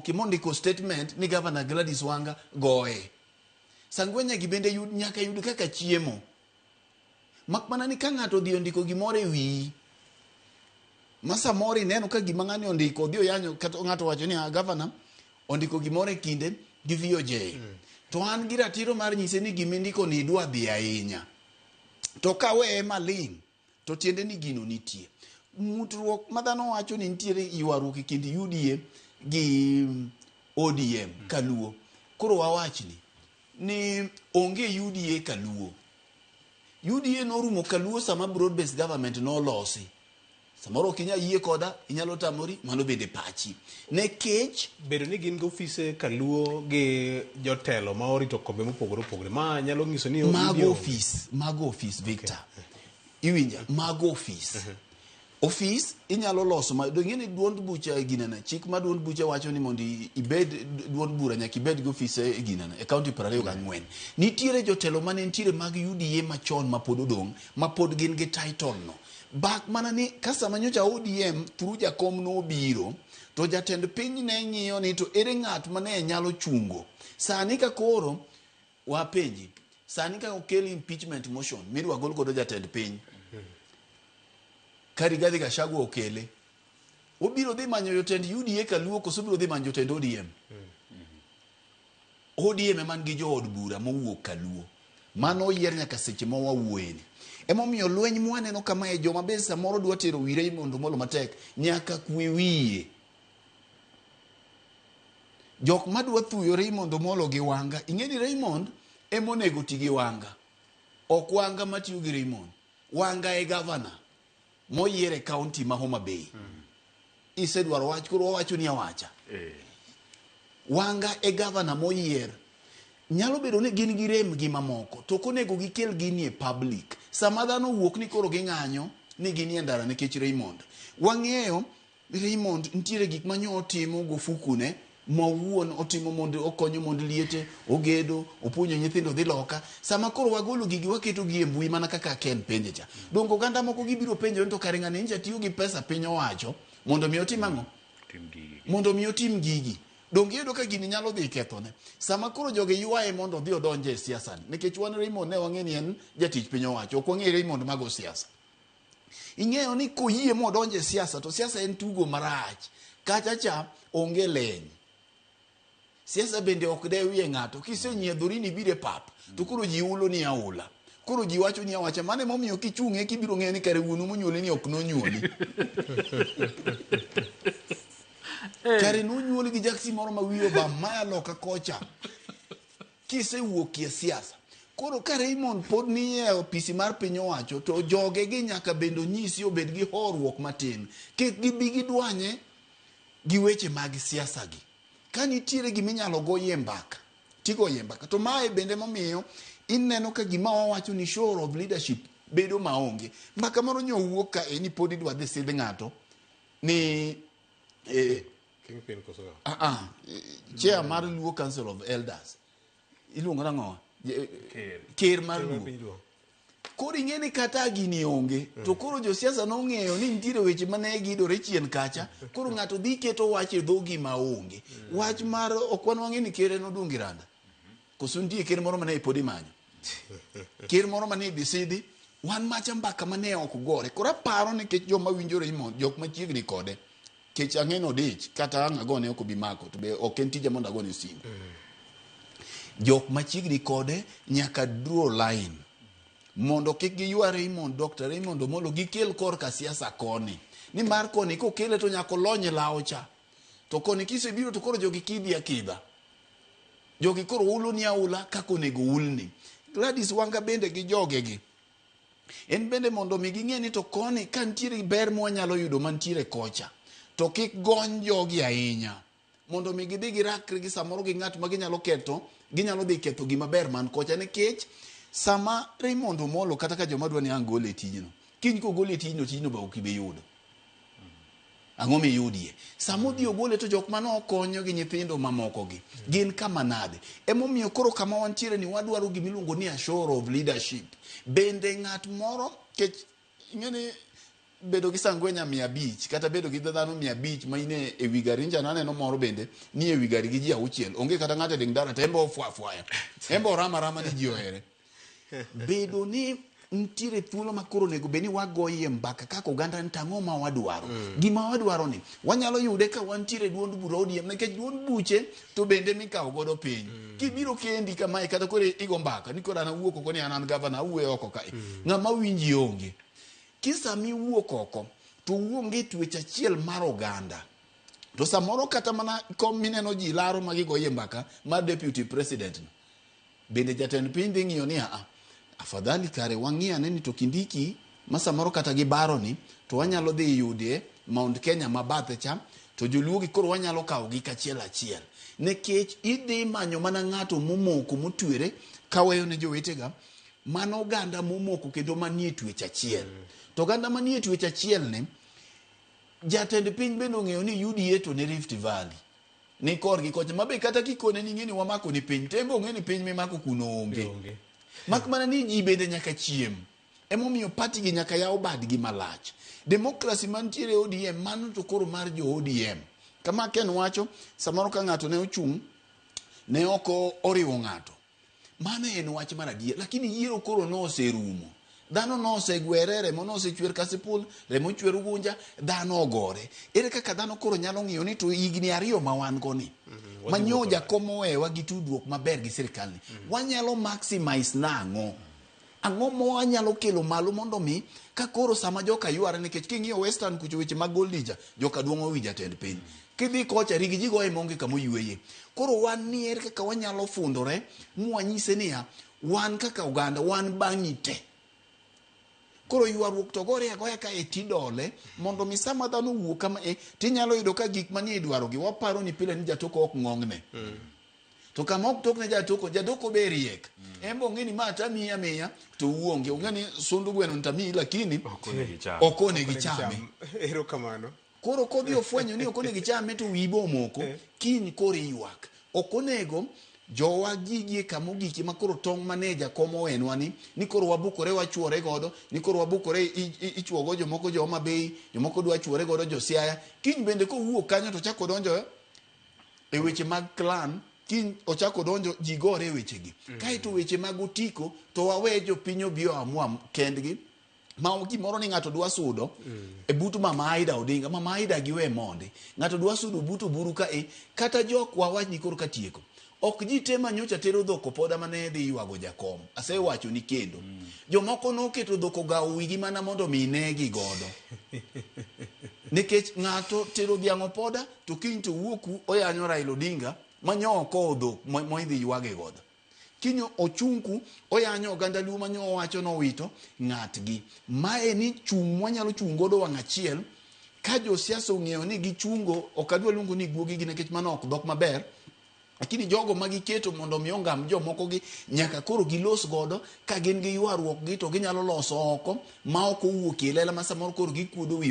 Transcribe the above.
owuokie mondiko statement ni Governor Gladys Wanga goye. Sangwenya gi bende yud, nyaka yud kaka chiemo. Mak mana ni ka ng'ato odhi ondiko gimoro e wiyi, ma samoro ineno ka gima ng'ani ondiko odhi oyanyo kata ng'ato owacho ni ah, gavana ondiko gimoro e kinde gi VOJ. To an gi ratiro mar nyise ni gima indiko ni idwa dhi ahinya. To kaweye maling' to tiende ni gino nitie. Mutruok ma dhano wacho ni nitiere ywaruok e kind UDA gi ODM kaluo. Koro wawachni ni onge UDA kaluo. UDA norumo kaluo sama broad based government nolosi. Samoro ok inyal yie koda, inyalo tamori, mano bende pachi. Nekech Bedo ni gin gi ofise kaluo gi jotelo ma orito kombe mopogore opogore, ma nyalo nyiso ni mago UDA onge. ofis, mago ofis Victor. Iwinja, mago ofis. Ofis inyalo loso ma do ing'e ni duond bucha e ginene, chik ma duond bucha wacho ni mondo ibed duond bura nyaka ibed gi ofise e ginene e kaunti 24. Nitiere jotelo mane nitiere mag UDA machon ma pod odong' ma pod gin gi title no. Bak mana ni ka sama nyocha ODM through jakom nobiro to jatend piny ne ng'iyo ni to ere ng'at ma ne nyalo chungo. Sani ka koro wapenji, sani ka okel impeachment motion midwa gol godo jatend piny, ka Rigathi Gachagua okele, obiro dhi manyo jotend UDA kaluo koso obiro dhi manyo jotend ODM? ODM ema nigi jood bura mowuok kaluo. Mano oyier nyaka seche ma wawuoyeni. Emomiyo lweny mwaneno kamae joma be samoro dwa tero wi Raymond Omolo matek nyaka kwe wiye. Jok madwa thuyo Raymond Omolo gi Wanga, ing'e ni Raymond ema onego ti gi Wanga. Ok Wanga matiyo gi Raymond. Wanga e gavana moyier e kaunti ma Homa Bay. Isedwaro wach koro wawacho ni awacha. Wanga e gavana moyier. Nyalo bedo ni gin gi rem gi mamoko to ok onego gikel gini e public. Sama dhano owuok ni koro ging'anyo ni ginie ndara nikech Raymond. Wang'eyo Raymond nitiere gik ma nyo otimo gofukune ma owuon otimo mondo okonyo mond liete, ogedo, opuonjo nyithindo dhi loka. Sama koro wagolo gigi waketo gi e mbui mana kaka Ken penje cha. Donge oganda moko gibiro penjo ni to kare ng'ani nyicha tiyo gi pesa piny owacho mondo mi otim ang'o? Tim gigi. Mondo mi otim gigi. Donge iyudo ka gini nyalo dhi kethone. Sama koro jogi ywaye mondo odhi odonje e siasa ni. Nikech wan Raymond ne wang'e ni en jatich piny owacho. Ok wang'e Raymond mago siasa. Ing'eyo ni koyie modonjo e siasa to siasa en tugo marach. Kacha cha onge leny. Siasa bende ok dewie ng'ato. Kisenyiedhori ni ibiro e pap to koro ji hulo ni aula. Koro ji wacho ni awacha. Mano emomiyo kichung' eka ibiro ng'eyo ni kare wuonu monyuoli ni ok nonyuoli. Kare nonyuoli gi jaksi moro ma wiye obam maya loka kocha. Kisewuokie siasa. Koro ka Raymond pod nie opisi mar piny owacho to joge gi nyaka bende onyisi obed gi horuok matin. Kik gibi gidwanye gi weche mag siasa gi. Ka nitiere gima inyalo goyie mbaka, tigoye mbaka. To mae bende momiyo ineno ka gima wawacho ni show of leadership bedo maonge. Mbaka moro nyo owuok ka e ni pod idwa dhi sidh ng'ato ni Kingpin koso ng'a? ah, ah, chair mar Luo Council of Elders iluongo nang'o? Ker. Ker mar Ker mar Luo. piny Luo. Koro ing'e ni kata gini onge to koro josiasa nong'eyo ni nitiere weche mane gidore chien kacha koro ng'ato dhi keto wach e dho gima onge wach mar ok wan wang'e ni ker en Odungi Randa koso nitie ker moro mane pod imanyo ker moro mane idhi sidhi wan macha mbaka mane ok gore koro aparo nikech joma winjo Raymond jok machiegni kode kech ang'e ni odich kata ang' agone ok obi mako to be ok en tija mondo agone simu jok machiegni kode nyaka draw line mondo kik giywa Raymond, Dr. Raymond Omolo gikel korka siasa koni nimar koni kokele to nyaka olony e lawo cha to koni kisebiro to koro jogi kidhi akidha jogi koro hulo ni aula kaka onego hulni Gladys Wanga bende gi jogegi en bende mondo mi ging'e ni to koni ka nitiere ber mwanyalo yudo mantiere kocha to kik gony jogi ahinya mondo mi gidhi girakre gi samoro gi ng'at ma ginyalo ketho ginyalo dhi ketho gima ber man kocha nikech sama Raymond Omolo kata ka joma dwa ni ang' gole e tijno kiny kogole e tijno tijno be ok ibi yudo ang'o miyudie sama odhi ogole to jok mane okonyo gi nyithindo mamoko gi gin kama nade emomiyo koro kama wantiere ni wadwaro gima iluongo ni a show of leadership bende ng'at moro kech ing'e ni bedo gi sangwenya 500 kata bedo gi dhano 500 ma in e wi gari nja naneno moro bende ni e wi gari gi ji 6 onge kata ng'ato e ding dala to en be ofwa afwaya en be orama rama ni ji ohere. Bedo ni nitiere thuolo ma koro onego bed ni wagoye mbaka kaka oganda ni to ang'o ma wadwaro. Gima wadwaro ni wanyalo yude ka wantiere e duond bura ODM nikech duond buche to bende mikawo godo piny. Kibiro kendi kamae kata koro igo mbaka ni koro an awuok oko ni an an gavana awuoyo oko kae. Ng'ama winji onge. Kisama iwuok oko to uonge twech achiel mar oganda. To samoro kata mana kom mineno ji laro ma gigoye mbaka mar deputy president no. Bende jatend piny dhi ng'iyo ni aa, afadhali kare wang'i ane ni to Kindiki ma samoro kata gi baro ni to wanyalo dhi yude Mount Kenya ma bathe cha to joluo gi koro wanyalo kawo gi kachiel achiel. Nikech idhi manyo mana ng'ato momoko motwere kaweyo ne jowetega mano oganda momoko kendo manie twech achiel. To oganda manie twech achiel ni jatend piny bende ong'eyo ni UDA to ni Rift Valley. Ni korgi kocha mabe kata kikone ni ing'e ni wamako ni piny to en be ong'e ni piny mimako kuno onge. Onge. Mak mana ni ji bende nyaka chiem. Emomiyo party gi nyaka yaw badgi malach. Democracy mantiere e ODM mano to koro mar jo ODM. Kama Ken wacho samoro ka ng'ato ne ochung' ne ok oriwo ng'ato. Mano en wach mar adier, lakini yiero koro noserumo. Dhano nosegwere, remo nosechwer Kasipul, remo chwer Ugunja, dhano ogore. Ere kaka dhano koro nyalo ng'iyo ni to higni 2 ma wan go ni, ma nyo jakom owewa gi tudruok maber gi sirkal ni, wanyalo maximize nang'o? Ang'o ma wanyalo kelo malo mondo mi ka koro sama joka yware, nikech king'iyo Western kucho weche mag Goldie cha, joka duong'o wi jatend piny. Kidhi kocha rigi ji goye maonge kama oyweye. Koro wan ni ere kaka wanyalo fundore mwanyise niya, wan kaka oganda, wan bang'i te. Koro ywaruok to gore agoya kae tidole mondo mi sama dhano owuok kama e tinyalo yudo ka gik manie idwaro gi waparo ni pile ni jatoko ok ng'ongne. To kama ok tokne jatoko, jatoko be riek. En be ong'e ni ma tamiyi amiya to uonge. Ong'e ni sundu gweno ni tamiyi lakini Ok onego ichame. ok onego ichame. Erokamano. Koro kodhi ofwenyo ni ok onego ichame to wiyi bo omoko, kiny koro iywak. Ok onego jowa gigi e kama ogiki ma koro tong' mane jakom owenwa ni, ni koro wabukore wachuore godo, ni koro wabukore ichuogo jomoko jo Homa Bay, jomoko dwa chuore godo jo Siaya. Kiny bende kowuok kanyo to chako donjo e weche mag clan, kiny ochako donjo ji gore e wechegi. Kaeto weche mag otiko to wawe jopiny obi oamua kendgi. Ma gimoro ni ng'ato dwa sudo e but Mama Aida Odinga, Mama Aida giwe mondi. Ng'ato dwa sudo but Oburu ka e, kata jok wawach ni koro katieko. Ok ji te manyocha tero dhok opoda mane dhi ywago jakom. Asewacho ni kendo. Jomoko noketo dhok ogawo wigi mana mondo mi negi godo. Nikech ng'ato tero dhiang' opoda to kiny to wuoku oyanyo Raila Odinga manyo okowo dhok moidhi ywage godo. Kiny ochungku oyanyo oganda Luo manyo owacho nowito ng'atgi. Mae ni chung' mwanyalo chung' godo wang' achiel ka josiasa ong'eyo ni gichungo, ok adwa luongo ni guogi gi nikech mano ok dhok maber, lakini jogo ma giketo mondo mi ongam jomoko gi nyaka koro gilos godo ka gin gi ywaruok gi to ginyalo loso oko ma ok owuok e lela ma samoro koro gikuodo wi